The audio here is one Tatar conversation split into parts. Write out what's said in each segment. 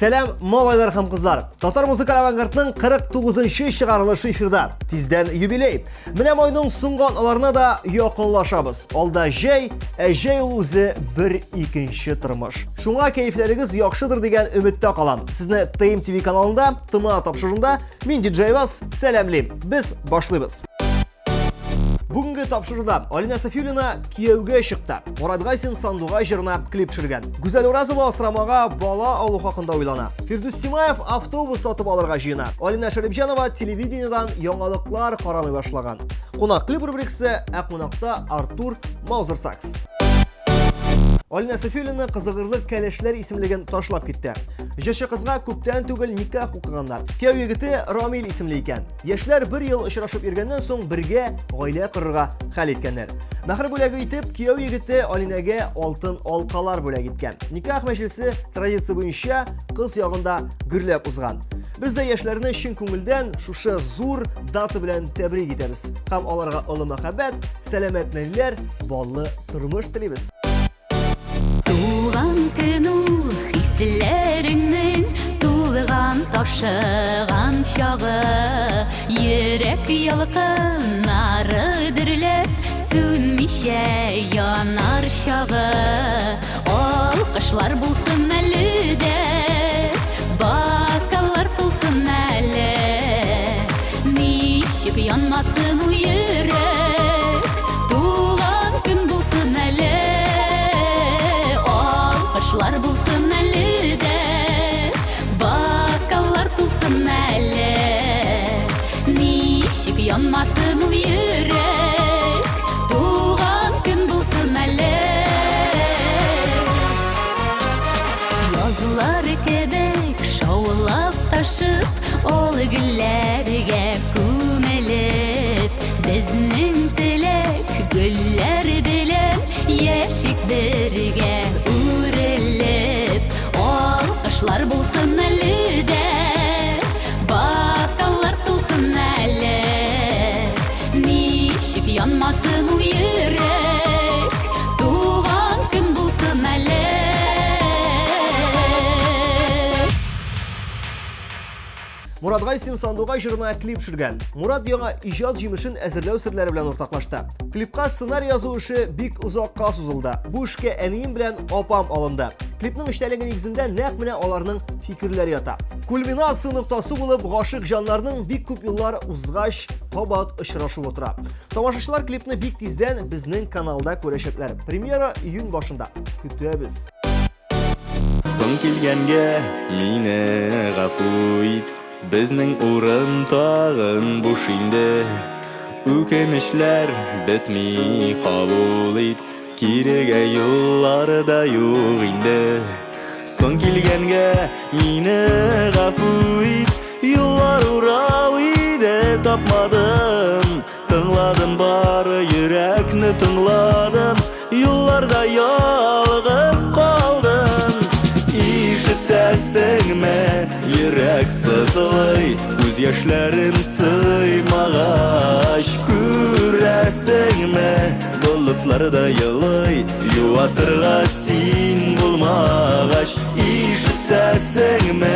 Сәлам, малайлар һәм кызлар! Татар музыкаль авангардның 49-нчы чыгарылышы эфирда. Тиздән юбилей. Менә майның соңгы атналарына да якынлашабыз. Алда җәй, ә җәй ул үзе бер икенче тормыш. Шуңа кәефләрегез яхшыдыр дигән өметтә калам. Сезне ТМ ТВ каналында, ТМА тапшыруында мин диджей Вас сәламлим. Без башлыйбыз. Бүгенге тапшыруда Алина Сафиуллина кияүгә чыкты. Мурат Гайсин Сандугай җырына клип төшергән. Гүзәл Уразова асрамага бала алу хакында уйлана. Фирдүс Тимаев автобус сатып алырга җыена. Алина Шәрипҗанова телевидениедән яңалыклар карамый башлаган. Кунак клип рубрикасы, ә кунакта Артур Маузерсакс. Алина Сафиуллина кызыгырлык кәләшләр исемлеген ташлап китте. Җырчы кызга күптән түгел никах укыганнар. Кияү егете Рамил исемле икән. Яшьләр бер ел очрашып йөргәннән соң бергә гаилә корырга хәл иткәннәр. Мәхәр бүләге итеп кияү егете Алинәгә алтын алкалар бүләк иткән. Никах мәҗлесе традиция буенча кыз ягында гөрләп узган. Без дә яшьләрне чын күңелдән шушы зур дата белән тәбрик итәбез һәм аларга олы мәхәббәт, сәламәт нәниләр, баллы тормыш телибез. Туган көн ул хисләреңнең тулган ташыган чагы. Йөрәк ялкыннары дөрләп сүнмичә янар чагы. Алкышлар булсын әле дә, бокаллар тулсын әле. Ничек янмасын ул йөрәк, Туган көн булсын әле. Алкышлар булсын әле дә, Бокаллар тулсын әле. Ничек янмасын ул йөрәк, Туган көн булсын әле. Язлар кебек шаулап ташып, Ал гөлләргә күмелеп, Безнең теләк гөлләр белән Яшик бергә үрелеп. Алкышлар булсын әле дә, Бокаллар тулсын әле. Ничек янмасын ул йөрәк, Туган көн булсын әле. Мурат Гайсин Сандугай җырына клип төшергән. Мурат яңа иҗат җимешен әзерләү серләре белән уртаклашты. Клипка сценарий язу эше бик озакка сузылды. Бу эшкә әнием белән апам алынды. Клипның эчтәлеге нигезендә нәкъ менә аларның фикерләре ята. Кульминация ноктасы булып гашыйк җаннарның бик күп еллар узгач кабат очрашуы тора. Тамашачылар клипны бик тиздән безнең каналда күрәчәкләр. Премьера июнь башында. Көтәбез. Соң килгәнгә мине гафу ит, Безнең урын тагын буш инде. Үкенечләр бетми, кабул ит, Кирегә юллар да юк инде. Соң килгәнгә мине гафу ит, Юллар урау иде, тапмадым. Тыңладым бары йөрәкне тыңладым, Юлларда ялгыз калдым. Ишетәсеңме, йөрәк сызлый, Күз яшьләрем сыймагач. Күрәсеңме, болытлар да елый, Юатырга син булмагач. Ишетәсеңме,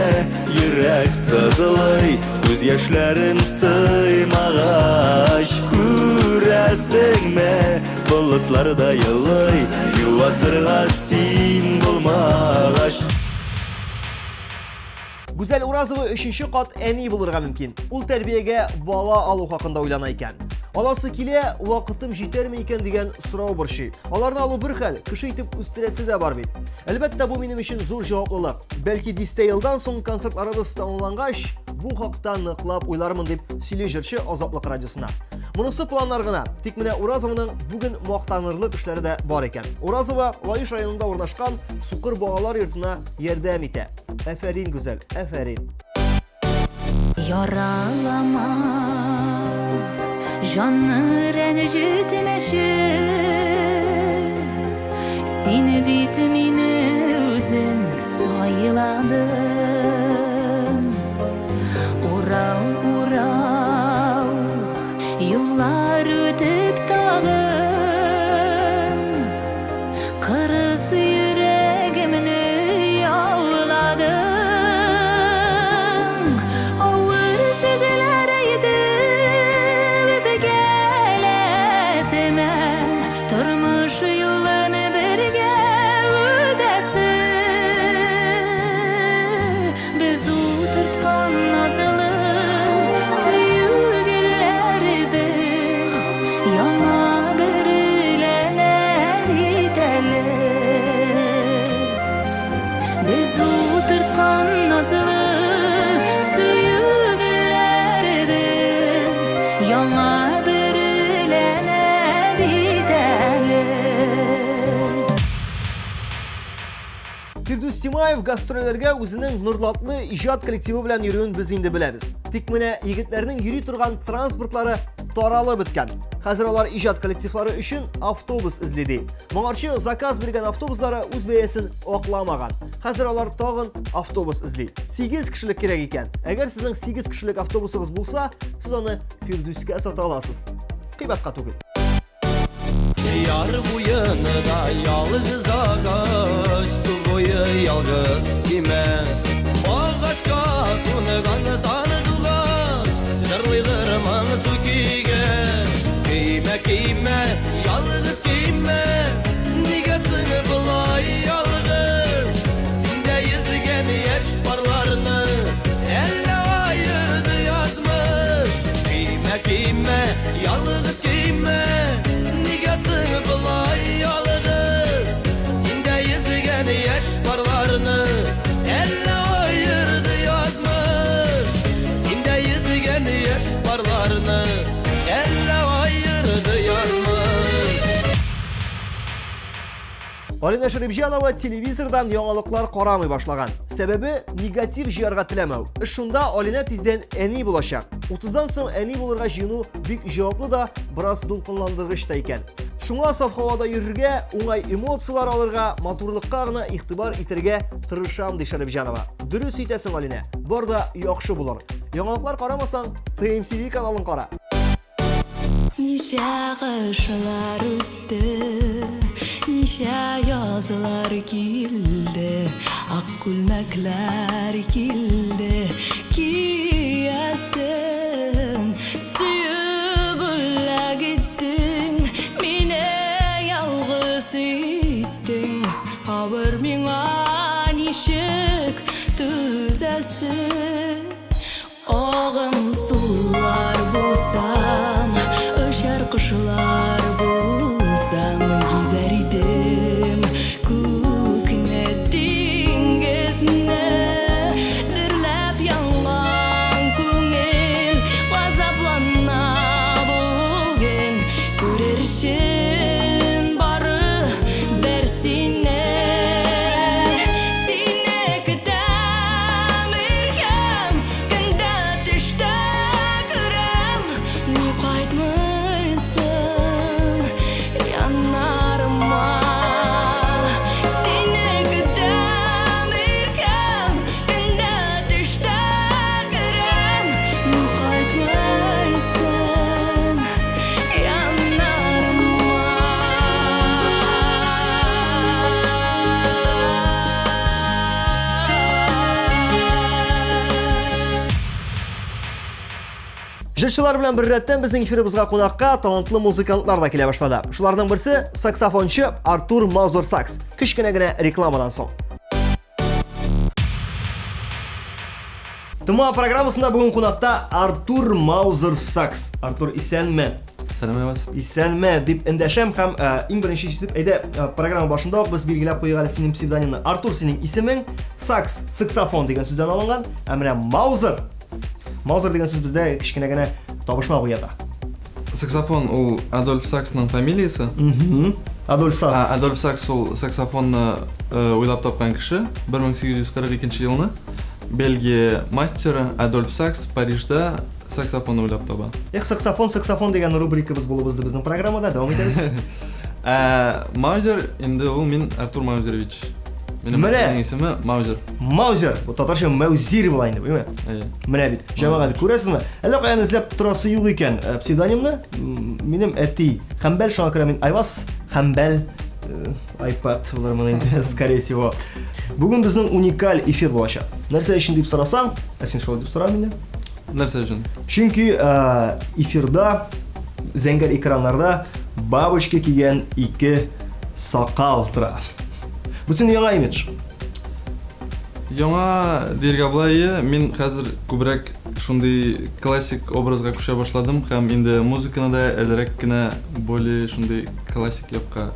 йөрәк сызлый, Күз яшьләрем сыймагач, күрәсеңме, болытлар да елый, юатырга син булмагач. Гүзәл Уразова өченче кат әни булырга мөмкин. Ул тәрбиягә бала алу хакында уйлана икән. Аласы килә, вакытым җитәрме икән дигән сорау борчый. Аларны алу бер хәл, кеше итеп үстерәсе дә бар бит. Әлбәттә, бу минем өчен зур җаваплылык. Бәлки дистә елдан соң концертларыбыз тәмамлангач, бу хакта ныклап уйлармын дип сөйли җырчы Азатлык радиосына. Монысы планнар гына. Тик менә Уразованың бүген мактанырлык эшләре дә бар икән. Уразова Лаеш районында урнашкан сукыр балалар йортына ярдәм итә. Әфәрин, Гүзәл, әфәрин. Яралама, җанны рәнҗетмәче. Син бит мине үзең сайладың. Урау, урау, юллар үтеп тагын. Кырыс йөрәгемне яуладың. Без утырткан назлы сөю гөлләребез яңа бөреләнә бит әле. Фирдүс Тимаев гастрольләргә үзенең Нурлатлы иҗат коллективы белән йөрүен без инде беләбез. Тик менә егетләрнең йөри торган транспортлары таралып беткән. Хәзер алар иҗат коллективлары өчен автобус эзли ди. Моңарчы заказ биргән автобуслары үз бәясен акламаган. Хәзер алар тагын автобус эзли. 8 кешелек кирәк икән. Әгәр сезнең 8 кешелек автобусыгыз булса, сез аны Фирдүскә сата аласыз. Кыйбатка түгел. Яр буенда ялгыз агач, су буе ялгыз кимә. Агачка кунган сандугач, җырлыйдыр моңсу көйгә. Көймә, көймә, ялгыз көймә, нигә соң болай ялгыз? Синдә йөзгән яшь парларны әллә аерды язмыш? Көймә, көймә, ялгыз көймә, нигә соң болай ялгыз? Синдә йөзгән яшь парларны әллә аерды язмыш? Синдә йөзгән яшь парларны әллә аерды язмыш? Алина Шәрипҗанова телевизордан яңалыклар карамый башлаган. Сәбәбе негатив җыярга теләмәү. Эш шунда, Алинә тиздән әни булачак. 30-дан соң әни булырга җыену бик җаваплы да, бераз дулкынландыргыч та икән. Шуңа саф һавада йөрергә, уңай эмоцияләр алырга, матурлыкка гына игътибар итәргә тырышам, ди Шәрипҗанова. Дөрес итәсең, Алинә. Бар да яхшы булыр. Яңалыклар карамасаң, TMTV каналын кара. Ничә кышлар үтте, ничә язлар килде, ак күлмәкләр килде, киясең, сөеп бүләк иттең, мине ялгыз иттең, авыр миңа ничек түзәсең? Агым сулар булсам, очар кошлар булсам, гизәр идем күкне, диңгезне. Дөрләп янган күңел газаплана бүген, күрер өчен бары бер сине. Сине көтәм, иркәм, көндә төштә күрәм, ни кайтмыйсың яннарыма. Сине көтәм, иркәм, көндә төштә күрәм, ни кайтмыйсың яннарыма. Җырчылар белән беррәттән безнең эфирыбызга кунакка талантлы музыкантлар да килә башлады. Шуларның берсе саксофончы Артур Маузер Сакс. Кечкенә генә рекламадан соң. Тыма программасында бүген кунакта Артур Маузер Сакс. Артур, исәнме? Сәлам, Айваз. Исәнме дип эндәшәм һәм иң беренче итеп әйдә программа башында ук без билгеләп куйыйк әле синең псевдонимны. Артур синең исемең, Сакс саксофон дигән сүздән алынган, ә менә Маузер Маузер дигән сүз бездә кечкенә генә табышмак уята. Саксофон ул Адольф Саксның фамилиясе. Адольф Сакс. Адольф Сакс ул саксофонны уйлап тапкан кеше. 1842 елны Бельгия мастеры Адольф Сакс Парижда саксофон уйлап таба. Эх, саксофон, саксофон дигән рубрикабыз булып узды безнең программада. Дәвам итәбез. Ә Маузер инде ул мин Артур Маузерович. Минем Менә. әтинең исеме Маузер. Маузер, бу татарча Мәүзир була инде, әйме? Әйе. Менә бит, җәмәгать, күрәсезме? Әллә каян эзләп торасы юк икән псевдонимны. Минем әти Хәмбәл, шуңа күрә мин Айваз Хәмбәл iPad булырмын инде, скорее всего. Бүген безнең уникаль эфир булачак. Нәрсә өчен дип сорасаң, ә син шулай дип сора миннән. Нәрсә өчен? Чөнки эфирда зәңгәр экраннарда бабочка кигән ике сакал тора. Бу синең яңа имидж. Яңа диергә була, ие. Мин хәзер күбрәк шундый классик образга күчә башладым һәм инде музыканы да әзрәк кенә более шундый классик якка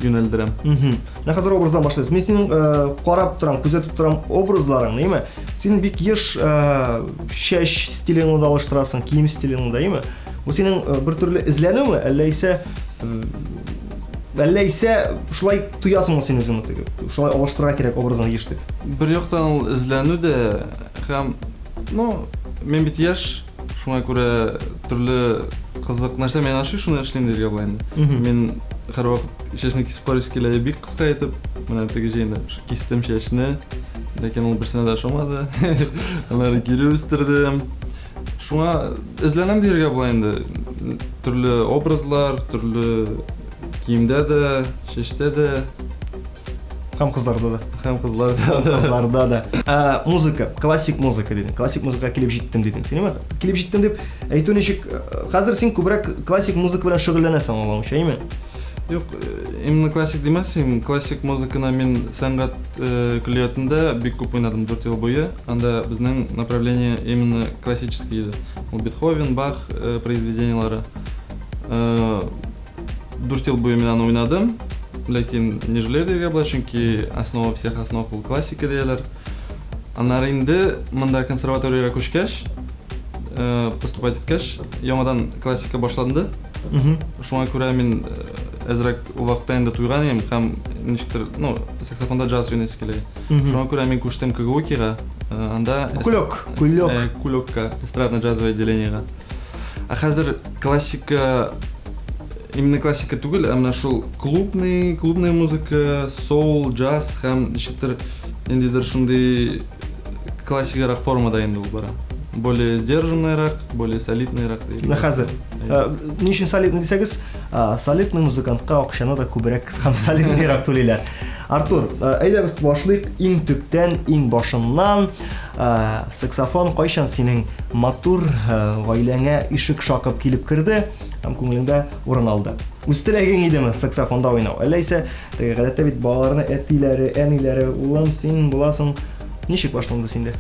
юнәлдерәм. Менә хәзер образдан башлыйбыз. Мин синең э, карап торам, күзәтеп торам образларыңны, әйме? Син бик еш э, чәч стилеңне дә алыштырасың, кием стилеңне дә, әйме? Бу синең э, бер төрле эзләнүме, әллә исә әллә исә шулай тоясыңмы син үзеңне теге? Шулай алыштырырга кирәк образны еш дип. Бер яктан ул эзләнү дә һәм, ну, мин бит яшь, Шуңа күрә төрле кызык нәрсә миңа ошый, шуны эшлим дияргә була инде. Мин һәрвакыт чәчне кисеп карыйсы килә, бик кыска итеп, менә теге җәйне кистем чәчне, ләкин ул берсенә дә ошамады. Аннары кире үстердем. Шуңа эзләнәм дияргә була инде. Төрле образлар, төрле киемдә дә, чәчтә дә. Һәм кызларда да. Һәм кызларда да. Кызларда да. Ә, музыка, классик музыка дидең. Классик музыкага килеп җиттем дидең. Син ниме? Килеп җиттем дип әйтү ничек? Хәзер син күбрәк классик музыка белән шөгыльләнәсең, аңлавымча, әйеме? Юк, э, именно классик димәс идем. Классик музыканы мин сәнгать э, көллиятендә бик күп уйнадым 4 ел буе. Анда безнең направление именно классический иде. Ул Бетховен, Бах э, произведениелары. 4 ел буе мин аны уйнадым, ләкин не жалею дияргә була, чөнки основа всех основ ул классика дияләр. Аннары инде монда консерваториягә күчкәч, э, поступать иткәч, яңадан классика башланды. Шуңа күрә мин э, әзрәк ул вакытта инде туйган идем һәм ничектер, ну, саксофонда джаз уйныйсы килә. Шуңа күрә мин күчтем КГУКига, э, анда Кулек, кулек. Кулекка, эстрадно-джазовое отделениега. Ә хәзер классика именно классика түгел, ә менә шул клубный, клубная музыка, соул, джаз һәм ничектер ниндидер шундый классикарак формада инде ул бара. Более сдержанныйрак, более солидныйрак диелгән. Менә хәзер. Э, ни өчен солидный дисәгез, э, солидный музыкантка акчаны да күбрәк һәм солидныйрак түлиләр. Артур, э, әйдәгез башлыйк иң төптән, иң башыннан. Ә, саксофон кайчан синең матур ә, гаиләңә ишек шакып килеп керде һәм күңелеңдә урын алды? Үз теләгең идеме саксофонда уйнау? Әллә исә теге гадәттә бит балаларны әтиләре, әниләре, улым, син буласың. Ничек башланды синдә?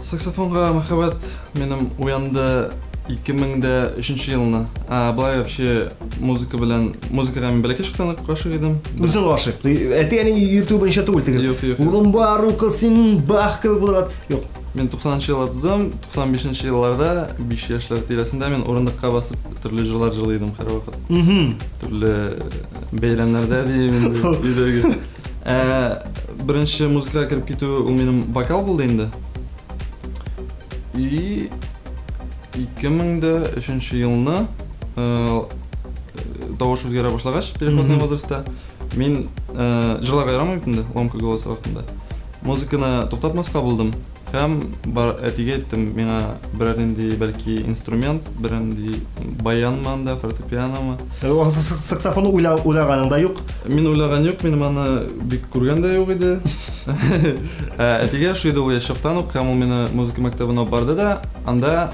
Саксофонга мәхәббәт минем уянды 2003 елны. Ә болай вообще музыка белән музыкага мин бәләкәй чактан ук гашыйк идем. Үзең гашыйк. Әти-әни йөртү буенча түгел теге. Юк, юк. Улым бар, укы син Бах кебек булырга. Юк. Мин 90 елда тудым, 95 елларда 5 яшьләр тирәсендә мин урындыкка басып төрле җырлар җырлый идем һәрвакыт. Төрле бәйрәмнәрдә дим инде өйдәге. Ә беренче музыкага кереп китү ул минем вокал булды инде. И 2003 елны э, тавыш үзгәрә башлагач, переходный возрастта, мин э, җырларга ярамыйм инде, ломка голоса вакытында. Музыканы туктатмаска булдым һәм бар әтигә әйттем, миңа берәр нинди бәлки инструмент, берәр нинди баянмы анда, фортепианомы. Саксофонны уйлаганың да юк. Мин уйлаган юк, минем аны бик күргән дә юк иде. Ә, әтигә ошый иде ул яшь чактан ук, һәм ул мине музыка мәктәбенә алып барды да, анда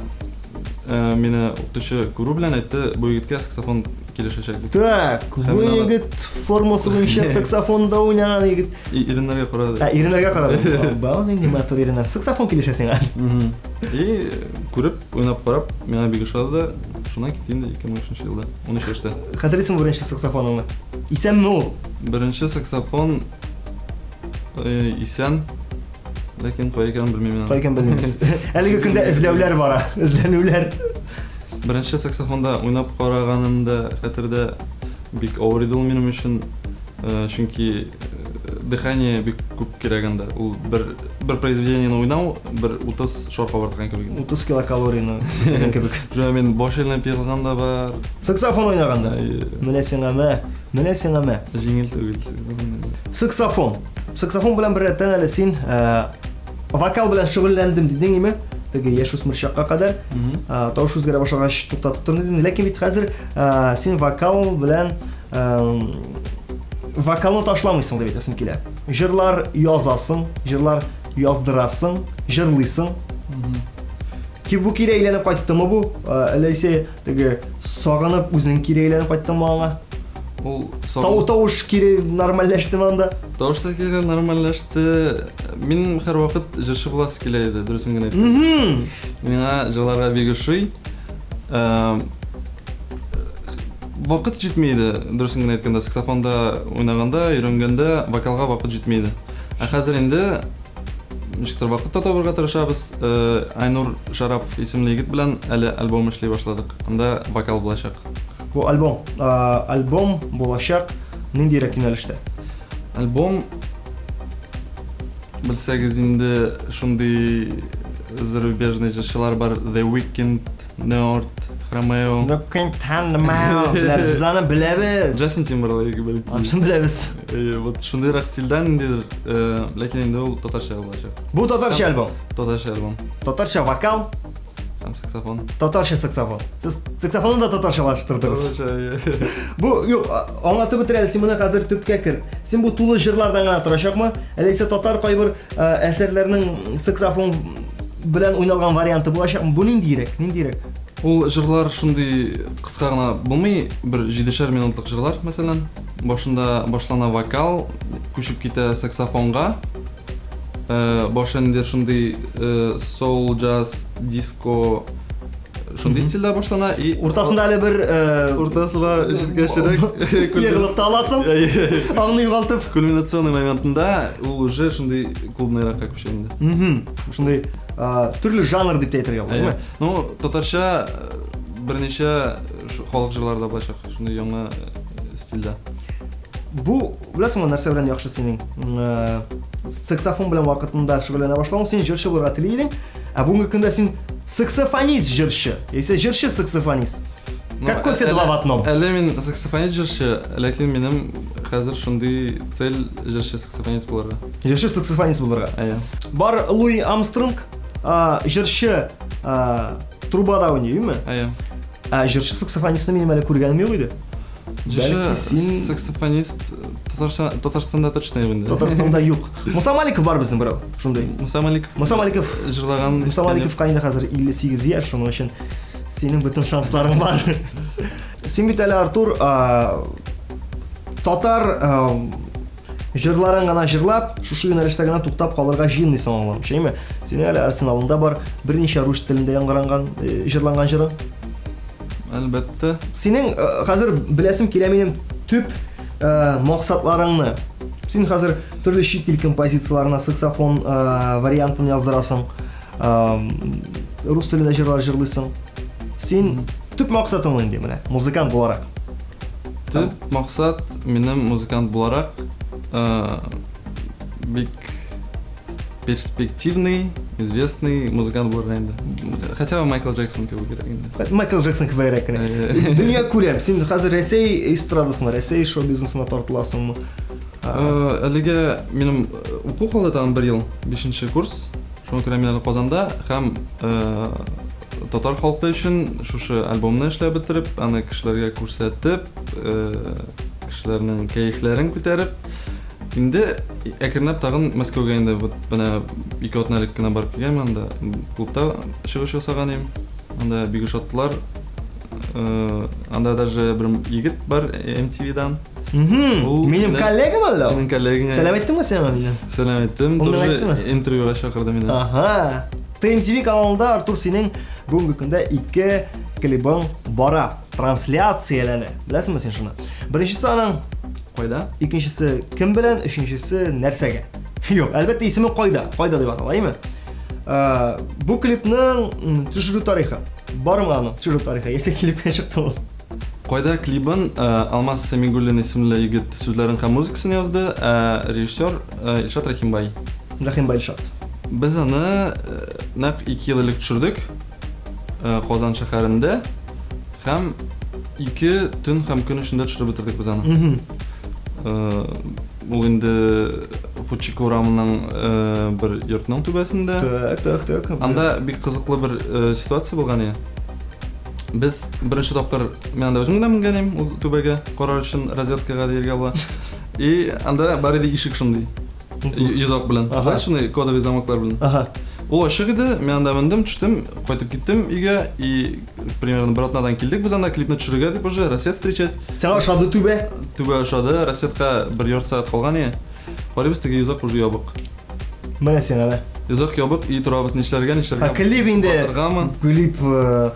э, мине укытучы күрү белән әйтте, бу егеткә саксофон килешәчәк дип. Так, бу егет формасы буенча саксофонда уйнаган егет. И, иреннәргә карады. Ә, иреннәргә карады. Бау, нинди матур иреннәр. Саксофон килешә сиңа. И күреп, уйнап карап, миңа бик ошады да, шуннан китте инде 2003 елда, 13 яшьтә. Хәтерлисеңме беренче саксофоныңны? Исәнме ул? Беренче саксофон э, исән, ләкин кая икәнен белмим мин. Кая икәнен белмибез. Әлеге көндә эзләүләр бара, эзләнүләр. Беренче саксофонда уйнап караганым да хәтердә бик авыр иде ул минем өчен. Э, чөнки э, дыхание бик күп кирәк анда. Ул бер бер произведениене уйнау бер 30 шар кабарткан кебек. 30 килокалорияны кебек. Шуңа мин баш әйләнеп егылган да бар. Саксофон уйнаганда. Менә сиңа мә, менә сиңа мә. Җиңел түгел саксофон. Саксофон. Саксофон белән беррәттән әле син э, вокал белән шөгыльләндем дидең име? Теге яшүсмер чакка кадәр. Тавыш үзгәрә башлагач туктатып тордым дидең. Ләкин бит хәзер син вокал белән вокалны ташламыйсың дип әйтәсем килә. Җырлар язасың, җырлар яздырасың, җырлыйсың. Ки бу кире әйләнеп кайттымы бу? Әллә исә теге сагынып үзең кире әйләнеп кайттыңмы аңа? Ул Тау тавыш кире нормальләштеме анда? Тавыш та кире нормальләште. Мин һәрвакыт җырчы буласы килә иде, дөресен генә әйткәндә. Миңа җырларга бик ошый. Вакыт җитми иде, дөресен генә әйткәндә, саксофонда уйнаганда, өйрәнгәндә вокалга вакыт җитми иде. Ә хәзер инде ничектер вакыт та табырга тырышабыз. Э, Айнур Шарапов исемле егет белән әле альбом эшли башладык. Анда вокал булачак. Бу альбом, альбом булачак ниндирәк юнәлештә? Альбом белсәгез инде шундый зарубежный җырчылар бар, The Weeknd, Nerd, Хромео. Беләбез, без аны беләбез. Джастин Тимберлейк бәлки. Анысын беләбез. Э, вот шундыйрак стильдә ниндидер, э, ләкин инде ул татарча булачак. Бу татарча альбом. Татарча альбом. Татарча вокал. Һәм саксофон. Татарча саксофон. Сез саксофонны да татарчалаштырдыгыз. Татарча. Бу юк, аңлатып бетер әле, син моны хәзер төпкә кер. Син бу тулы җырлардан гына торачакмы? Әллә исә татар кайбер әсәрләрнең саксофон белән уйналган варианты булачакмы? Бу ниндиерәк? Ниндиерәк? Ул җырлар шундый кыска гына булмый, бер җидешәр минутлык җырлар, мәсәлән. Башында башлана вокал, күчеп китә саксофонга. Э, башы ниндидер шундый э, соул, джаз, диско шундый стильдә башлана и уртасында әле бер э, уртасына җиткәчрәк егылып та аласың аңны югалтып кульминационный моментында ул уже шундый клубныйракка күчә инде шундый төрле жанр дип тә әйтергә була ну татарча берничә халык җырлары да булачак шундый яңа стильдә бу беләсеңме нәрсә белән яхшы синең саксофон белән вакытында шөгыльләнә башлавың син җырчы булырга тели идең ә бүгенге көндә син саксофонист җырчы яисә җырчы саксофонист как кофе два в одном әле мин саксофонист җырчы ләкин минем хәзер шундый цель җырчы саксофонист булырга җырчы саксофонист булырга әйе бар луи армстронг җырчы трубада уйный әйеме әйе ә җырчы саксофонистны минем әле күргәнем юк иде Җырчы син саксофонист Татарстанда точно юк инде. Татарстанда юк. Муса Маликов бар безнең берәү, шундый. Муса Маликов. Муса Маликов җырлаган. Муса Маликовка инде хәзер 58 яшь, шуның өчен синең бөтен шансларың бар. Син бит әле Артур татар җырларын гына җырлап, шушы юнәлештә генә туктап калырга җыенмыйсың аңлам, шәйме? Синең әле арсеналыңда бар берничә рус телендә яңгыранган, э, җырланган җырың. Әлбәттә. Синең э, хәзер беләсем килә минем төп э, максатларыңны. Син хәзер төрле чит ил композицияләренә саксофон э, вариантын яздырасың. Э, рус телендә җырлар җырлыйсың. Син төп максатың нинди менә музыкант буларак? Төп максат минем музыкант буларак э, бик перспективный, известный музыкант булырга инде. Хотя бы Майкл Джексон кебек инде. Майкл Джексон кебегрәк кенә. Э. Дөнья күрәм. Син хәзер Рәсәй эстрадасына, Рәсәй шоу-бизнесына тартыласыңмы? Э, әлегә минем э, уку калды тагын бер ел, бишенче курс. Шуңа күрә мин әле Казанда һәм татар халкы өчен шушы альбомны эшләп бетереп, аны кешеләргә күрсәтеп, кешеләрнең кәефләрен күтәреп, Инде әкренләп тагын Мәскәүгә инде вот менә ике атна элек кенә барып килгәнмен анда клубта чыгыш ясаган идем. Анда бик ошаттылар. Э, анда даже бер егет бар MTV-дан. Минем коллегам әллә? Синең коллегаң. Сәлам әйттеңме син аңа миннән? Сәлам әйттем. Тоже интервьюга чакырды мине. Ага. TMTV каналында Артур синең бүгенге көндә ике клибың бара. Трансляцияләнә. Беләсеңме син шуны? Беренчесе аның Кайда? Икенчесе кем белән, өченчесе нәрсәгә? Юк, әлбәттә исеме кайда? Кайда дип атала, әйме? Э, бу клипның төшерү тарихы. Бармы аның төшерү тарихы? Яисә килеп кенә чыкты ул. Кайда клибын э, Алмаз Сәмигуллин исемле егет сүзләрен һәм музыкасын язды, ә режиссер э, Илшат Рәхимбай. Рәхимбай Илшат. Без аны нәкъ 2 ел элек төшердек Казан шәһәрендә. Һәм ике төн һәм көн эчендә төшереп бетердек без аны. Э, ул инде Фучик урамының э, бер йортның түбәсендә. Так, так, так. Анда бик кызыклы бер э, ситуация булган иде. Без беренче тапкыр мин анда үзем генә менгән идем ул түбәгә карар өчен разведкага дияргә була. И анда бар иде ишек шундый. Йозак белән. Ага. Шундый кодовый замоклар белән. Ага. Ул ачык иде, мин анда мендем, төштем, кайтып киттем өйгә и примерно бер атнадан килдек без анда клипны төшерергә дип уже, рассвет встречать. Сиңа ошады түбә? Түбә ошады, рассветка бер ярты сәгать калган иде. Карыйбыз, теге йозак уже ябык. Менә сиңа да. Йозак ябык и торабыз нишләргә, нишләргә. А клип инде. Клип, э,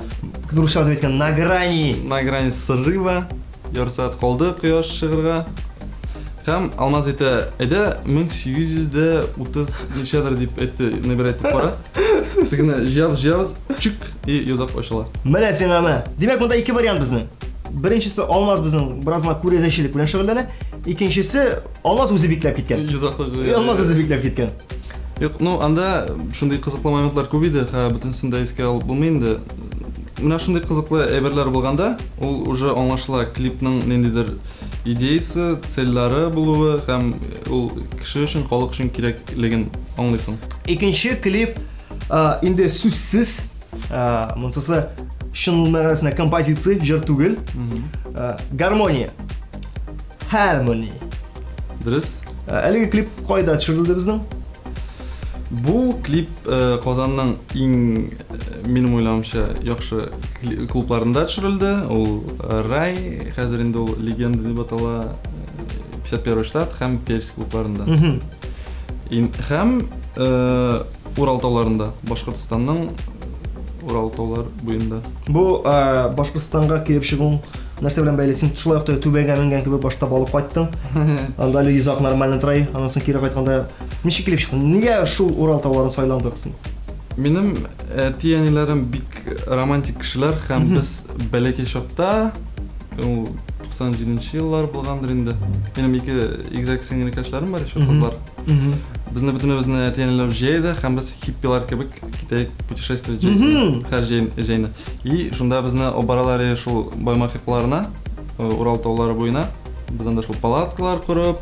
русча дип әйткән, на грани. На грани срыва. Ярты сәгать калды кояш чыгырга. Һәм Алмаз әйтә, әйдә 1830 ничәдер дип әйтте, нәбер әйтеп кара. Тегене җыябыз, җыябыз, чик, и йозак ачыла. Менә сиңа аны. Димәк, монда ике вариант безнең. Беренчесе Алмаз безнең бераз гына күрәзәчелек белән шөгыльләнә. Икенчесе Алмаз үзе бикләп киткән. Йозаклы. Алмаз үзе бикләп киткән. Юк, ну анда шундый кызыклы моментлар күп иде, ха, бөтенесен дә искә алып булмый инде. Менә шундый кызыклы әйберләр булганда, ул уже аңлашыла клипның ниндидер идеясы, цельләре булуы һәм ул кеше өчен, халык өчен кирәклеген аңлыйсың. Икенче клип инде сүзсез, монсысы чын мәгънәсендә композиция, җыр түгел. Гармония. Harmony. Дөрес. Әлеге клип кайда төшерелде безнең? Бу клип Казанның иң, минем уйлавымча, яхшы клубларында төшерелде. Ул Рай, хәзер инде ул Легенда дип атала, 51 штат һәм Перс клубларында. Һәм Урал тауларында, Башкортстанның Урал таулар буенда. Бу Башкортстанга килеп чыгуың нәрсә белән бәйле? Син шулай ук теге түбәгә менгән кебек башта балып кайттың. Анда әле йозак нормально тора, аннан соң кире кайтканда ничек килеп чыктың? Нигә шул Урал тауларын сайландың син? Минем әти-әниләрем бик романтик кешеләр һәм без бәләкәй чакта, ул 97 еллар булгандыр инде. Минем ике игезәк сеңелкәшләрем бар еще, кызлар. Безне бөтенебезне әти-әниләр җыя иде һәм без хиппилар кебек китәек путешествовать җәйне, һәр җәйне. И шунда безне баралар иде шул Баймак якларына, Урал таулары буена. Без анда шул палаткалар корып,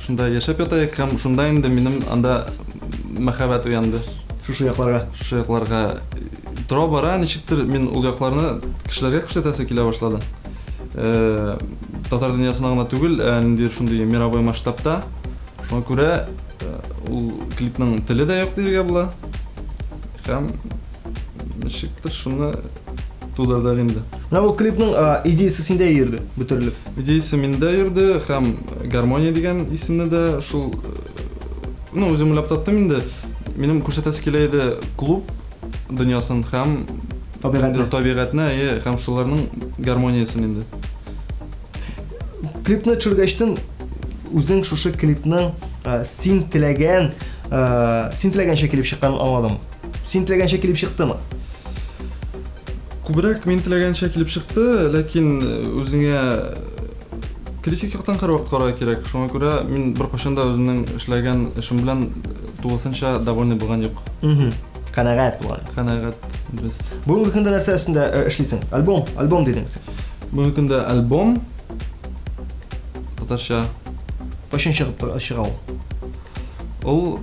шунда яшәп ятаек һәм шунда инде минем анда мәхәббәт уянды. Шушы якларга. Шушы якларга. Тора бара ничектер мин ул якларны кешеләргә күрсәтәсе килә башлады. Татар дөньясына гына түгел, ә ниндидер шундый мировой масштабта. Шуңа күрә ул клипның теле дә юк дияргә була. Һәм ничектер шуны тудырдык инде. Менә ул клипның идеясы синдә йөрде, бөтерелеп. Идеясы миндә йөрде һәм Гармония дигән исемне дә шул, ну, үзем уйлап таптым инде. Минем күрсәтәсе килә иде клуб дөньясын һәм табигатьне. Табигатьне, әйе, һәм шуларның гармониясен инде. Клипны төшергәчтен үзең шушы клипның син теләгән, син теләгәнчә килеп чыкканын аңладың. Син теләгәнчә килеп чыктымы? Күбрәк мин теләгәнчә килеп чыкты, ләкин үзеңә критик яктан һәрвакыт карарга кирәк. Шуңа күрә мин беркайчан да үземнең эшләгән эшем белән тулысынча довольный булган юк. Канәгать булган. Канәгать, дөрес. Бүгенге көндә нәрсә өстендә эшлисең? Альбом, альбом дидең син. Бүгенге көндә альбом татарча. Кайчан чыгып тора, чыга ул? Ул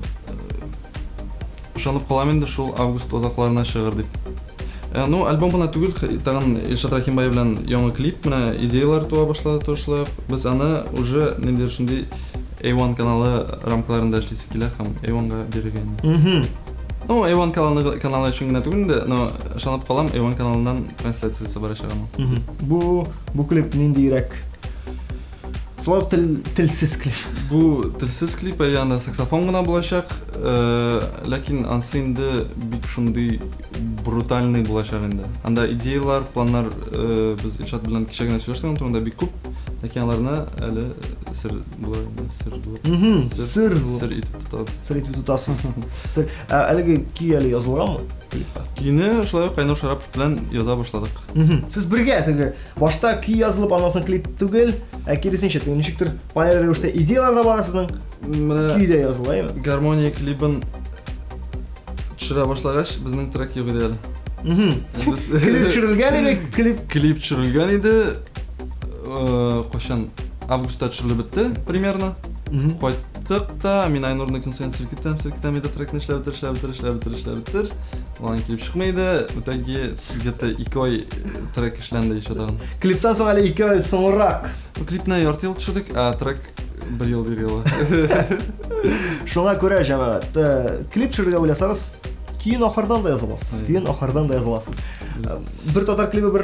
ышанып калам инде шул август азакларына чыгыр дип. Ну, альбом гына түгел, тагын Илшат Рәхимбай белән яңа клип, менә идеялар туа башлады тоже Без аны уже ниндидер шундый A1 каналы рамкаларында эшлисе килә һәм A1-га бирергә инде. Ну, A1 каналы, каналы өчен генә түгел инде, но ышанып калам, A1 каналыннан трансляциясе барачак аның. Бу клип ниндирәк? Шулай ук тел, телсез клип. Бу телсез клип, әйе, анда саксофон гына булачак. Ләкин ансы инде бик шундый брутальный булачак инде. Анда идеялар, планнар без Илшат белән кичә генә сөйләштек аның турында бик күп. Ләкин аларны әле сер була инде, сер булып. Сер булып. Сер итеп тотабыз. Сер итеп тотасыз. Сер. Әлеге көй әле язылганмы клипка? Көйне шулай ук Айнур Шарапов белән яза башладык. Сез бергә теге башта көй язылып, аннан соң клип түгел, ә киресенчә, теге ничектер параллель рәвештә идеялар да бар сезнең. Менә көй дә языла, әйеме? Гармония клибын төшерә башлагач, безнең трек юк иде әле. Клип төшерелгән иде, клип. Клип төшерелгән иде. Кайчан? Августта төшерелеп бетте, примерно. Кайттык та, мин Айнурны көн саен селкетәм, селкетәм, иде трекны эшләп бетер, эшләп бетер, эшләп бетер, эшләп бетер. Алай килеп чыкмый иде. В итоге где-то 2 ай трек эшләнде еще тагын. Клиптан соң әле 2 ай соңрак. Ну, клипны ярты ел төшердек, ә трек бер ел дияргә була. Шуңа күрә, җәмәгать, клип төшерергә уйласагыз, көен ахырдан да яза аласыз. Көен ахырдан да яза аласыз. Бер татар клибы, бер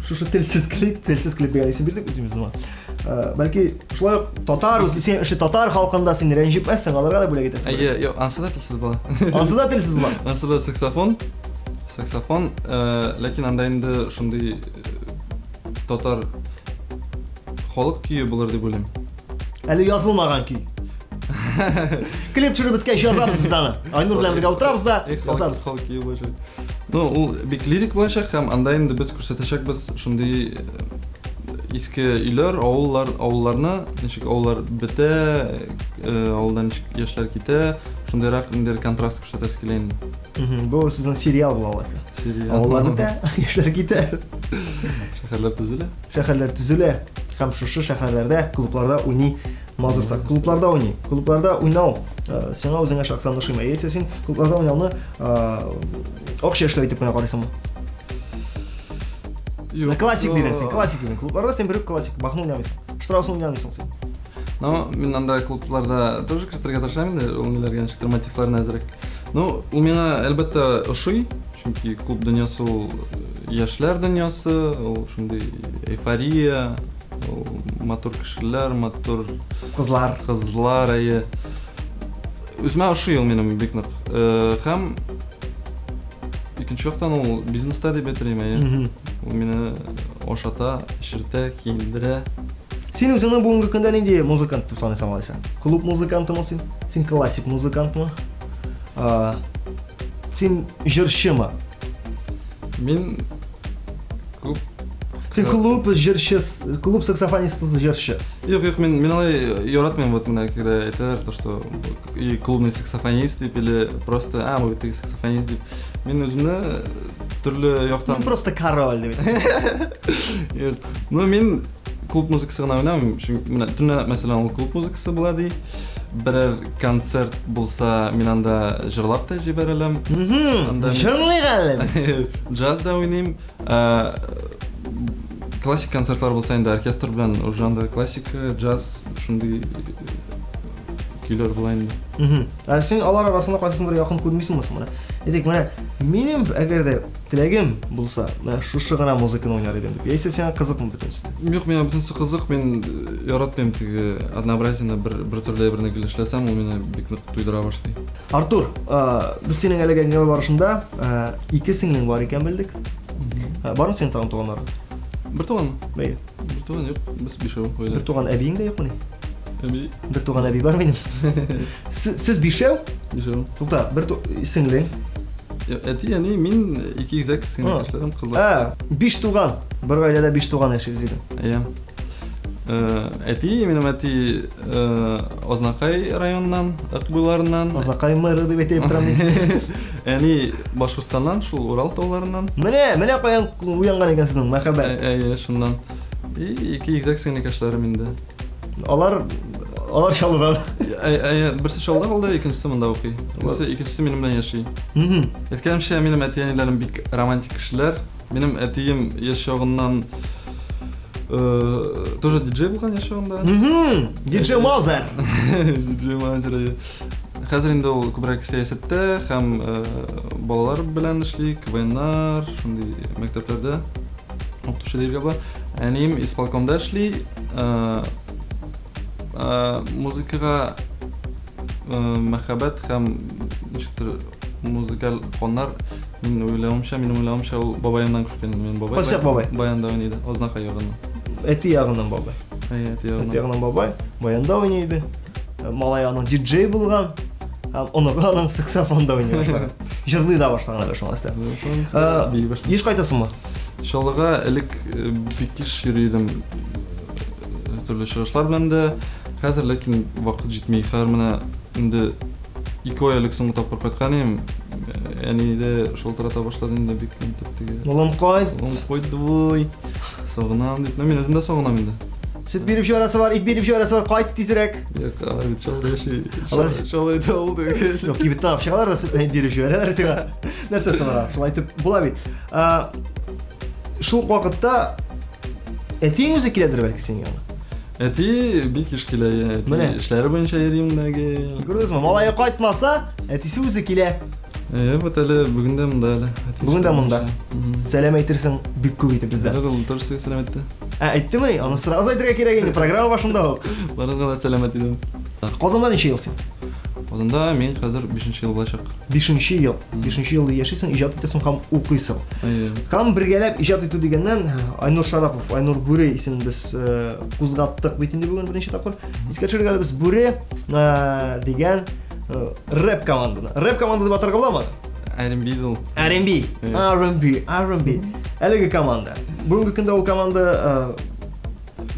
шушы телсез клип, телсез клип дигән исем бирдек үзебез моңа. Бәлки шулай ук татар үзе, син эше татар халкында син рәнҗетмәссең, аларга да бүләк итәсең. Әйе, юк, ансы да телсез була. Ансы да телсез була. Ансы да саксофон. Саксофон, ләкин анда инде шундый татар халык көе булыр дип уйлыйм. Әле язылмаган көй. Клип төшереп беткәч язабыз без аны. Айнур белән бергә утырабыз да язабыз. Халык көе булачак. Ну, ул бик лирик булачак һәм анда инде без күрсәтәчәкбез шундый иске өйләр, авыллар, авылларны, ничек авыллар бетә, авылдан ничек яшьләр китә, шундыйрак ниндидер контраст күрсәтәсе килә инде. Бу сезнең сериал була алайса. Сериал. Авыллар бетә, яшьләр китә. Шәһәрләр төзелә. Шәһәрләр төзелә һәм шушы шәһәрләрдә клубларда уйный Мазур Сак. Клубларда уйный. Клубларда уйнау сиңа үзеңә шәхсән ошыймы? Яисә син клубларда уйнауны акча эшләү итеп кенә карыйсыңмы? Юк. Классик дидең син, классик дидең. Клубларда син бер үк классик, Бахны уйнамыйсың. Штраусны уйнамыйсың син. Но мин анда клубларда тоже кертергә тырышам инде, ул ниләргә ничектер мотивларны әзрәк. Ну, ул миңа әлбәттә ошый, чөнки клуб дөньясы ул яшьләр дөньясы, ул шундый эйфория, ул матур кешеләр, матур кызлар. Кызлар, әйе. Үземә ошый ул минем бик нык. Һәм икенче яктан ул бизнеста дип әйтер идем, әйе. Ул мине ашата, эчертә, киендерә. Син үзеңне бүгенге көндә нинди музыкант дип саныйсың алайса? Клуб музыкантымы син? Син классик музыкантмы? Син җырчымы? Мин клуб Син клуб җырчы, клуб саксофонисты җырчы. Юк, юк, мин мин алай яратмыйм, вот менә когда әйтәләр, то что и клубный саксофонист дип или просто, а, бу бит теге саксофонист дип. Мин үземне төрле яктан Мин просто король дип әйтәсең. Юк. Ну, мин клуб музыкасы гына уйнамыйм, чөнки менә төнлә, мәсәлән, ул клуб музыкасы була ди. Берәр концерт булса, мин анда җырлап та җибәрәләм. Анда Җырлыйк әле. Джаз да уйныйм. Классик концертлар булса инде оркестр белән уже анда классика, джаз, шундый көйләр була инде. Ә син алар арасында кайсысындыр якын күрмисеңме соң менә? Әйтик, менә минем әгәр дә теләгем булса, менә шушы гына музыканы уйнар идем дип. Яисә сиңа кызыкмы бөтенесе? Юк, миңа бөтенесе кызык. Мин яратмыйм теге однообразиене, бер бер төрле әйберне гел эшләсәм, ул мине бик нык туйдыра башлый. Артур, без синең әлеге әңгәмә барышында ике сеңлең бар икән белдек. Бармы синең тагын туганнарың? Бер туган? Әйе. Бер туган юк, без бишәү гаилә. Бер туган әбиең дә юкмыни? Әби. Бер туган әби бар минем. Сез бишәү? Бишәү. Тукта, бер сеңлең. Әти, әни, мин, ике игезәк сеңлекәшләрем, кызлар. Ә, биш туган. Бер гаиләдә биш туган яшибез диде. Әйе. Әти, минем әти Азнакай районыннан, Ык буйларыннан. Азнакай мэры дип әйтеп торам дисең. Әни Башкортстаннан, шул Урал тауларыннан. Менә, менә каян уянган икән сезнең мәхәббәт. Әйе, шуннан. И ике игезәк сеңлекәшләрем инде. Алар алар Чаллыдан. Әйе, берсе Чаллыда калды, икенчесе монда укый. Икенчесе, икенчесе минем белән яши. Әйткәнемчә, минем әти-әниләрем бик романтик кешеләр. Минем әтием яшь чагыннан тоже диджей булган яшь чагында. Диджей Мазер. Диджей Мазер. Әйе. Хәзер инде ул күбрәк сәясәттә һәм балалар белән эшли, КВНнар, шундый мәктәпләрдә укытучы дияргә була. Әнием исполкомда эшли. Музыкага мәхәббәт һәм ничектер музыкаль каннар Мин уйлавымча, минем уйлавымча, ул бабаемнан күчкән. Минем бабай. Кайсы як бабай? Баянда уйный иде, Азнакай ягыннан. Әти ягыннан бабай. Әйе, әти ягыннан. Әти ягыннан бабай баянда уйный иде. Малай аның диджей булган. Һәм оныгы аның саксофонда уйный башлаган. Җырлый да башлаган әле шуңа өстәп. Еш кайтасыңмы? Чаллыга элек бик еш йөри идем. Төрле чыгышлар белән дә. Хәзер ләкин вакыт җитми. Хәзер менә инде Ике ай элек соңгы тапкыр кайткан идем. Әни дә шалтырата башлады инде бик итеп теге. Улым кайт. Улым кайт давай. Сагынам дип. Ну, мин үзем дә сагынам инде. Сөт биреп җибәрәсе бар, ит биреп җибәрәсе бар, кайт тизрәк. Юк, алар бит чаллы яши. Алар Чаллыда ул түгел. Юк, кибеттән алып чыгалар да сөт ит биреп җибәрәләр сиңа. Нәрсә соң Шулай итеп була бит. Шул вакытта әтиең үзе киләдер бәлки синең яныңа? Әти бик еш килә, әти Менә. эшләре буенча йөри монда гел. Күрдегезме, малае кайтмаса, әтисе үзе килә. Әйе, вот әле бүген дә монда әле. Әти Бүген дә эшләре монда. буенча. Мгм. Сәлам әйтерсең бик күп итеп бездән. Әле ул тоже сезгә сәлам әйтте. Ә, әйттемени? Аны сразу әйтергә кирәк инде, программа башында ук. Барыгызга да сәлам әйтте. Казанда ничә ел син? Казанда мин хәзер бишенче ел булачак. Бишенче ел. Бишенче ел яшисең, иҗат итәсең һәм укыйсың. Һәм бергәләп иҗат итү дигәннән, Айнур Шарапов, Айнур Бүре исемен без э, кузгаттык бит инде бүген беренче тапкыр. Искә төшерергә без Бүре э, дигән э, рэп команданы. Рэп команда дип атарга буламы? R&B ул. R&B, R&B, R&B. Әлеге команда. Бүгенге көндә ул команда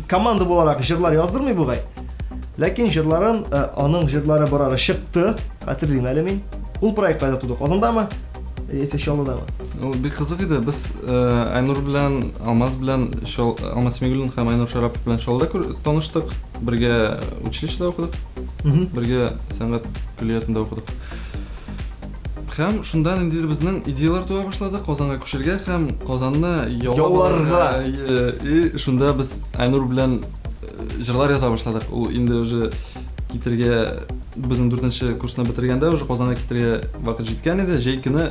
команда буларак җырлар яздырмый бугай. Ләкин җырларын, э, аның җырлары барары чыкты, хәтерлим әле мин. Ул проект кайда туды? Казандамы? Яисә Чаллыдамы? Ул бик кызык иде. Без э, Айнур белән Алмаз белән Чал Алмаз Мигуллин һәм Айнур Шарапов белән Чаллыда таныштык. Бергә училищеда укыдык. Бергә сәнгать көллиятендә укыдык. Һәм шунда ниндидер безнең идеялар туа башлады Казанга күчәргә һәм Казанны яуларга. И шунда без Айнур белән э, җырлар яза башладык. Ул инде уже китергә безнең дүртенче курсны бетергәндә уже Казанга китергә вакыт җиткән иде. Җәй көне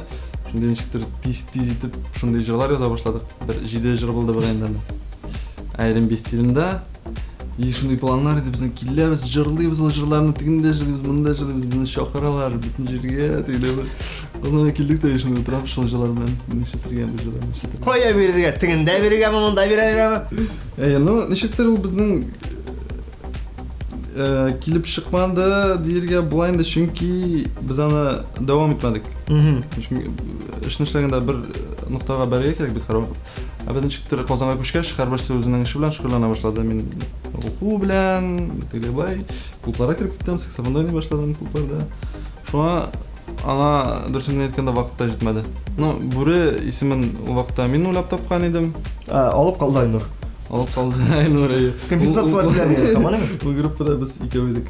шундый ничектер тиз-тиз итеп шундый җырлар яза башладык. Бер җиде җыр булды бугай инде. R&B стилендә. И шундый планнар иде безнең, киләбез, җырлыйбыз ул җырларны, тегендә җырлыйбыз, монда җырлыйбыз, безне чакыралар бөтен җиргә, тегеләр. Казанга килдек тә, шунда утырабыз шул җырлар белән, нишләтергә бу җырларны, нишләтергә. Кая бирергә? Тегендә бирергәме, монда бирергәме? Әйе, ну, ничектер ул безнең э, килеп чыкмады диергә була инде, чөнки без аны дәвам итмәдек. Чөнки эшне эшләгәндә бер ноктага бәрергә кирәк бит һәрвакыт. Ә без ничектер Казанга күчкәч, һәрберсе үзенең эше белән шөгыльләнә башлады. Мин уку белән, теге болай, клубларга кереп киттем, саксофонда уйный башладым клубларда. Шуңа аңа дөресен генә әйткәндә вакыт та җитмәде. Ну, Бүре исемен ул вакытта мин уйлап тапкан идем. Ә, алып калды Айнур. Алып калды Айнур. Әйе. Компенсацияләр түләми, һаман әйме? Ул группада без икәү идек.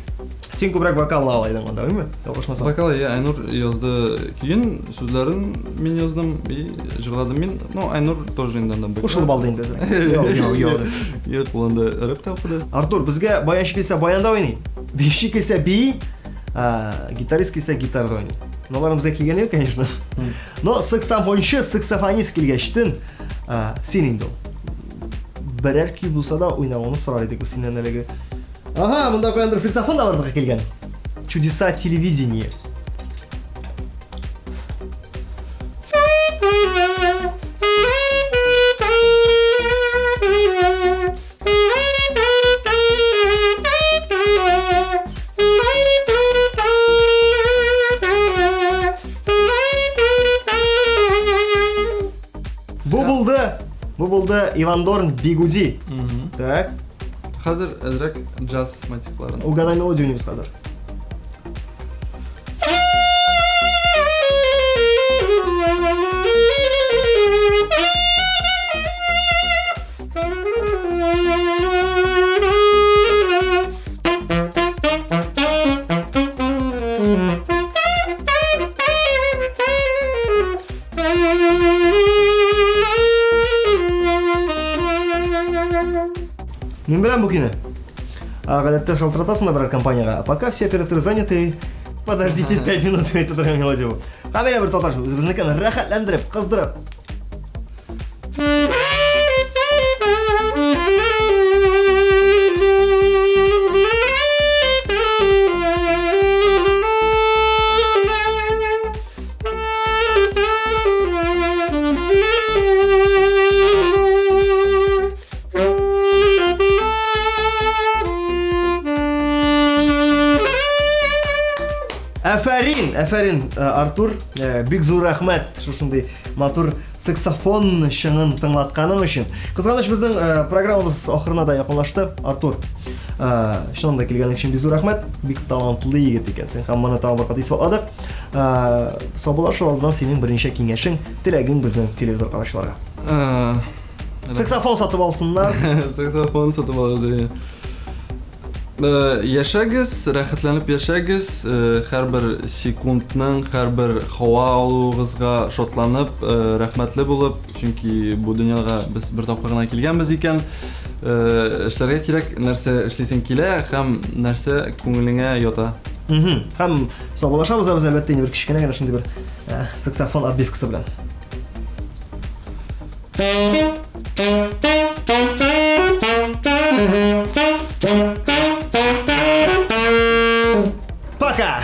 Син күбрәк вокалны ала идең анда, әйме? Ялгышмасам. Вокал, әйе, Айнур язды көен, сүзләрен мин яздым и җырладым мин. Ну, Айнур тоже инде анда. Кушылып алды инде. Йо, йо, йо. Юк, ул анда рэп та укыды. Артур, безгә баянчы килсә баянда уйный, биюче килсә бии, гитарист килсә гитарада уйный. Но алар безгә килгәне юк, конечно. Но саксофончы, саксофонист килгәчтен, син инде ул. Берәр көй булса да уйнавыңны сорар идек без синнән әлеге. Ага, монда каяндыр саксофон да барлыкка килгән. Чудеса телевидения. Бу булды, бу булды Иван Дорн Бигуди. Так. Хәзер әзрәк джаз мотивларын. Угадай мелодию уйныйбыз хәзер. Мин беләм бу көйне. Гадәттә шалтыратасың да берәр компаниягә. Пока все операторы заняты, подождите 5 минут дип әйтә торган мелодия бу. Һәм әйдә бер татарча үзебезнекен рәхәтләндереп, кыздырып. Әфәрин, әфәрин, э, Артур, э, бик зур рәхмәт шушындый матур саксофон чыңын тыңлатканың өчен. Кызганыч, безнең э, программабыз ахырына да якынлашты. Артур, чыннан да килгәнең өчен бик зур рәхмәт. Бик талантлы егет икәнсең һәм моны тагын бер кат исбатладык. Саубуллашу алдыннан синең берничә киңәшең, теләгең безнең телевизор караучыларга. Саксофон сатып алсыннар. Саксофон сатып алырга. Яшәгез, рәхәтләнеп яшәгез, һәрбер секундның, һәрбер һава алуыгызга шатланып, рәхмәтле булып, чөнки бу дөньяга без бер тапкыр гына килгәнбез икән. Эшләргә кирәк, нәрсә эшлисең килә һәм нәрсә күңелеңә ята. Һәм саубуллашабыз да без әлбәттә инде бер кечкенә генә шундый бер саксофон отбивкасы белән. Пока!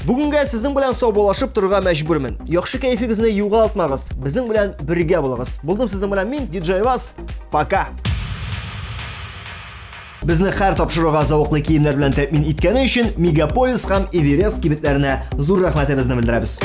Бүгенгә сезнең белән саубуллашып торырга мәҗбүрмен. Яхшы кәефегезне югалтмагыз. Безнең белән бергә булыгыз. Булдым сезнең белән мин, DJ Вас. Пока! Безне һәр тапшыруга зәвыклы киемнәр белән тәэмин иткәне өчен Мегаполис һәм Эверест кибетләренә зур рәхмәтебезне белдерәбез.